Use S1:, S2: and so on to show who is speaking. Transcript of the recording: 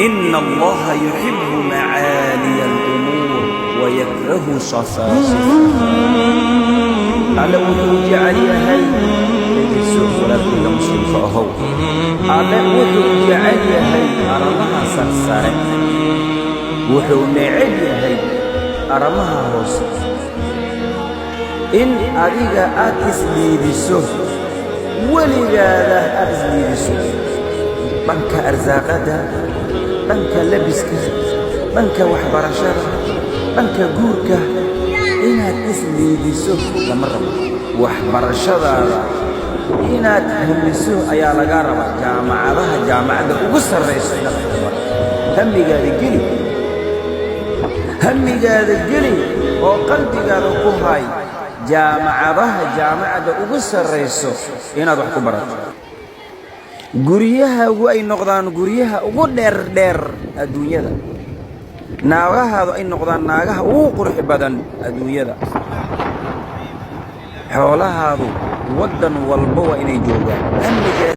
S1: Ina Allaha yuxibbu macaaliya alumuur wayakrahu safaasifaha. Alle wuxuu jecel yahay, dhegayso walaalkayga muslimka ahow, Alle wuxuu jecel yahay arrimaha sarsare, wuxuu neceb yahay arrimaha hoose. In adiga aad isliidiso, weligaada aad isliidiso, dhanka arsaaqadda, dhanka labiska, dhanka waxbarashada, dhanka guurka, inaad isliidiso lama rabo. Waxbarashadaada inaad hamiso ayaa lagaa rabaa. Jaamacadaha, jaamacadda ugu sarrayso inaad wax ka barato, hamigaada geli, hamigaada geli oo qalbigaada ku hay jaamacadaha, jaamacadda ugu sarrayso inaad wax ku barato. Guryahaagu ay noqdaan guryaha ugu dheer dheer adduunyada, naagahaadu ay noqdaan naagaha ugu qurux badan adduunyada, xoolahaadu waddan walba waa inay joogaan. Hamigaada.